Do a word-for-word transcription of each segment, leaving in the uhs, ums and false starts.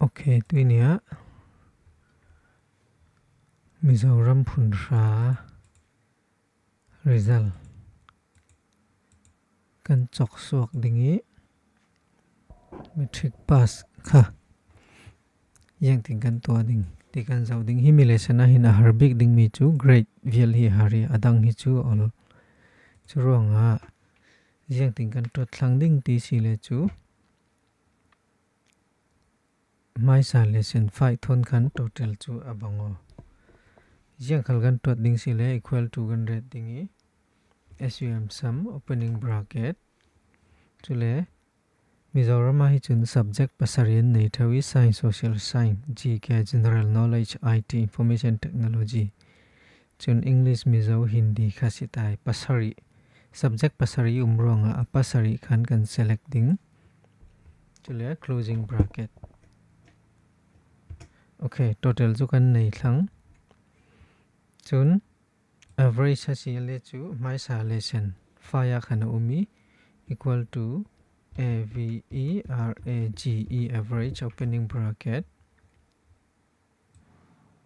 Ok, tui nia Mizoram phun hra result kan cawk suak ding i matric pass kha ziangtin kan tuah ding ti kan zoh ding. Himi lesson ah hin a har bik dingmi cu grade vial hi a har i a dang hi cu a ol. Cu ruangah ziangtin kan tuat thlang ding ti si le cu hmaisa lesson five thawn khan total cu a bang aw. Ziang khal kan tuat ding si le equal to kan ret ding i sum sum opening bracket. Cule Mizoram ah hi cun subject pasarih an nei ṭheu i science, social science, G K, general knowledge, I T, information technology. Cun English, Mizo, Hindi kha si tai. Pasarih, subject pasarih um ruangah a pasarih khan kan select ding. Cule closing bracket. Ok, total cu kan nei thlang. Cun average a si le cu hmaisa lesson five ah khan a um i equal to A V E R A G E average opening bracket.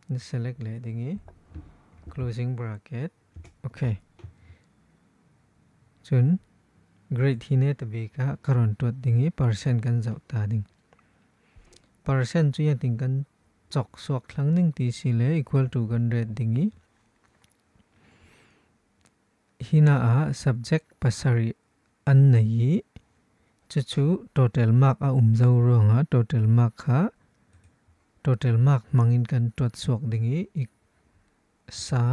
Na select le ding i closing bracket. Ok. Cun grade hi netabik ah ka rawn tuat ding i percent kan zoh ta ding. Percent cu ziangtin kan cawk suak thlang ding ti si le equal to kan ret ding i hina ah subject pasarih an nei i cucu total mark a um zo ruangah total mark kha total mark hmangin kan tuat suak ding i iksa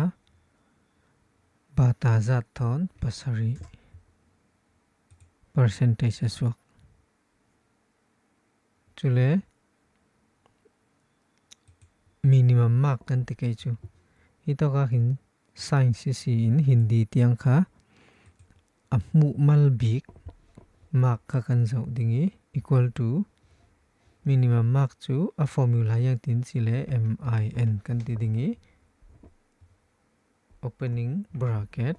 bata zat thawn pasarih percentage a suak. Cule minimum mark kan ti kei cu. Hi tawkah hin science si in Hindi tiang kha a hmuh mal bik mark kha kan zoh ding i equal to minimum mark cu a formula ziangtin si le M I N kan ti ding i opening bracket,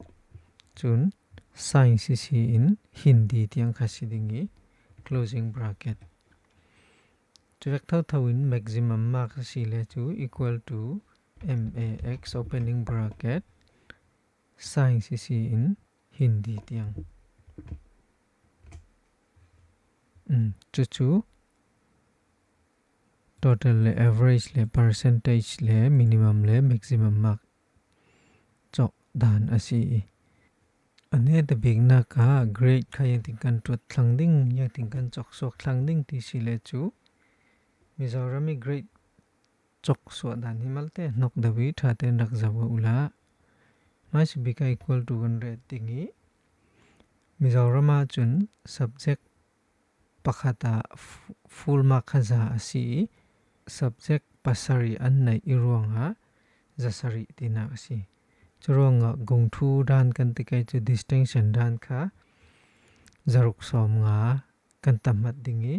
cun science si in Hindi tiang kha si ding i closing bracket. Cuvek thotho in maximum mark a si le cu equal to M A X opening bracket science si in Hindi tiang. Um, cucu total le average le percentage le minimum le maximum mark cawk dan a si i a netabiknak ah grade kha ziangtin kan tuat thlang ding, ziangtin kan cawk suak thlang ding ti si le cu Mizoram i grade cawk suah dan hi malte hnok deuh i ṭha tein rak zoh a ula. Hmaisabik ah equal to kan ret ding i Mizoram ah cun subject pakhat ah full mark kha za a si i subject pasarih an neih i ruangah zasarih tinak a si. Cu ruangah gungthu dan kan ti kei cu distinction dan kha zaruk sawm nga kan tahmat ding i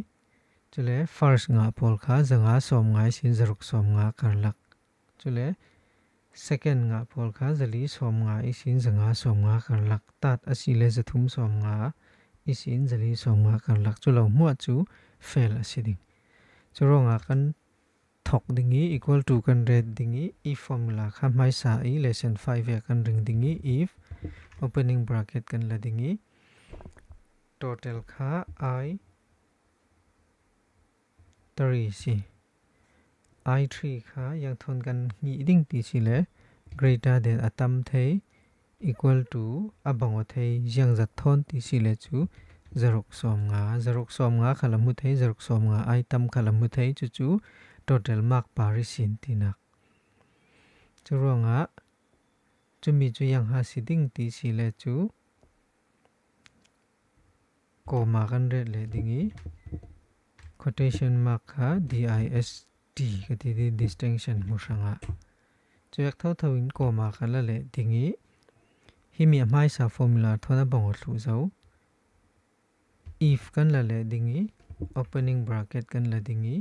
cule first ngah pawl kha zanga sawm nga ihsin zaruk sawm nga karlak. Cule second ngah pawl kha zali sawm nga ihsin zanga sawm nga karlak. Tat a si le zathum sawm nga ihsin zali sawm nga karlak. Cu lo hmuah cu fail a si ding. Cu ruangah kan thok ding i equal to kan ret ding i i formula kha hmaisa i lesson five ah kan ring ding i if opening bracket kan la ding i total kha I three si. I three kha ziang thawn kan hngih ding ti si le greater than a tam thei equal to a bang aw thei ziang zat thawn ti si le cu zaruk sawm nga, zaruk sawm nga kha la hmu thei, zaruk sawm nga I tam kha la hmu thei, cucu total mark par ihsin tinak. Cu ruangah cumi cu ziang ha si ding ti si le cu comma kan ret leh ding i quotation mark kha D I S T ka ti ding distinction hmu hrangah. Cuek thotho in comma kan la leh ding i himi a hmaisa formula thawn a bang aw thluh zo. If kan la leh ding i opening bracket kan la ding i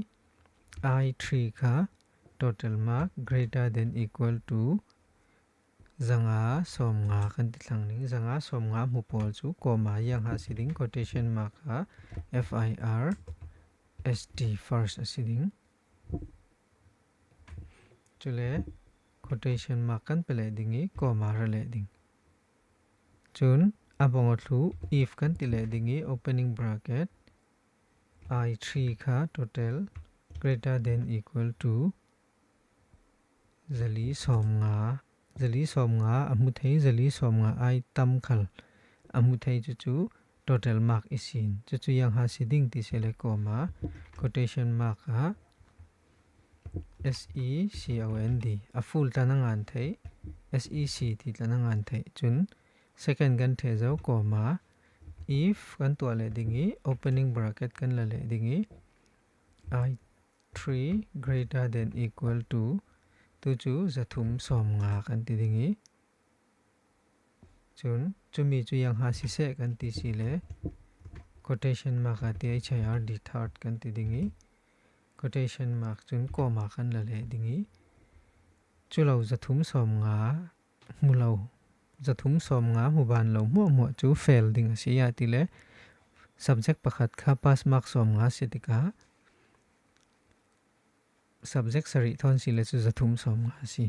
I three kha total mark greater than equal to zanga sawm nga kan ti thlang ding. Zanga sawm nga hmu pawl cu comma ziang ha si ding, quotation mark kha F I R S T first a si ding. Cule quotation mark kan pe leh ding i, comma ra leh ding. Cun a bang aw thlu if kan ti leh ding i, opening bracket, I three kha total greater than equal to zali sawmnga, zali sawmnga a hmu thei, zali sawmnga ai tam khal a hmu thei, cucu total mark i sin. Cucu yang ha si ding ti si le comma, quotation mark ah S E C O N D, a full tla na ngan thei, S E C ti tla na ngan thei. Cun second kan theh zo, comma, if kan tuah leh ding i, opening bracket kan la leh ding i, I three greater than equal to, tu cu zathum sawmnga kan ti ding i, cun cumi cu yang ha siseh kan ti si le quotation mark ah T H I R D, third kan ti ding i, quotation mark cun comma kan la leh ding i, cu lo zathum sawmnga hmu lo, zathum sawmnga hmu ban lo hmuahhmuah cu fail ding a si. A ti le subject pakhat kha pass mark sawmnga si tikah subject sarih thawn si le cu zathum sawmnga a si.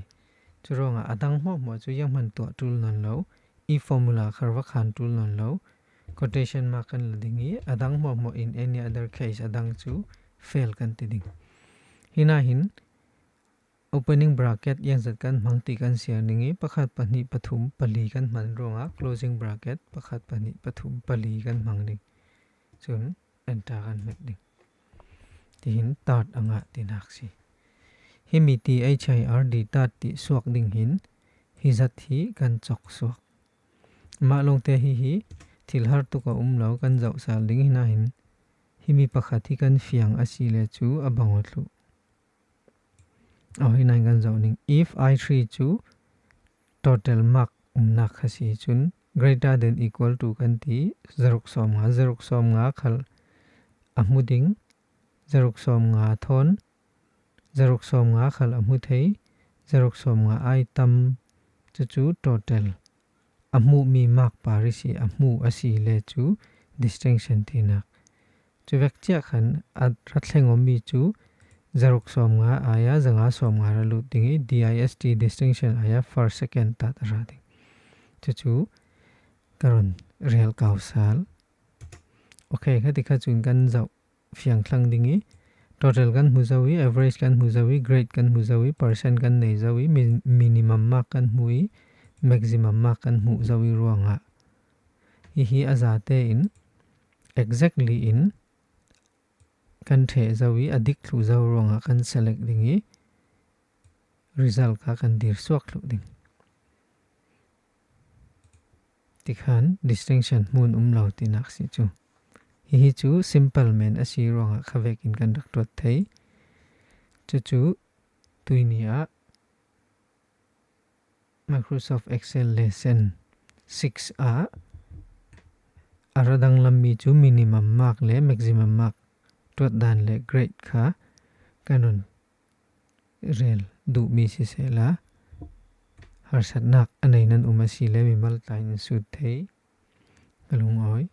Cu ruangah a dang hmuahhmuah cu yang hman tuah ṭul nawn lo, i formula khar va khan ṭul nawn lo, quotation mark kan la ding i, a dang hmuahhmuah in any other case a dang cu fail kan ti ding. Hinahin opening bracket yang zat kan hmang ti kan siar ding i, pakhat, pahnih, pathum, pali kan hman ruangah closing bracket pakhat, pahnih, pathum, pali kan hmang ding. Cun enter kan hmet ding. Tihin third a ngah tinak si. Himi T H I R D, third ti suak ding hin hi zat hi kan cok suak. Mah lawngte hi hi thil har tuk a um lo, kan zoh sal ding. Hinahin himi pakhat hi kan fiang a si le cu a bang aw thluh. Aw, hinahin kan zoh ding. If I three cu total mark umnak kha si cun greater than equal to kan ti, zaruk sawmnga, zaruk sawmnga khal a hmu ding, zaruk sawmnga thawn, zaruk sawmnga khal a hmu thei, zaruk sawmnga ai tam, cucu total a hmuhmi mark par i si, a hmuh a si le cu distinction tinak. Cuvek ciah khan a ra thleng awmi cu zaruk sawmnga ai ah zanga sawmnga ra lut ding i, D I S T, distinction ai ah first, second tat a ra ding. Cucu ka run rel kau sal. Ok, kha tikha cun kan zoh fiang thlang ding i, total kan hmu zo i, average kan hmu zo i, grade kan hmu zo i, percent kan nei zo i, mi-, minimum mark kan hmu i, maximum mark kan hmuh zo i ruangah hihi a zate in exactly in kan ṭheh zo i, a dik thluh zo ruangah kan select ding i, result kha kan dir suak thluh ding. Tikhan distinction hmun um lo tinak si cu. Hihi cu simple men a si ruangah kha vekin kan rak tuat thei. Cucu tuini ah Microsoft Excel lesson six ah a ra danglammi cu minimum mark le maximum mark tuat dan le grade kha kan run rel duhmi sisehla, harsatnak a nei nan um a si le mimal tlai in sut thei ka lungawi.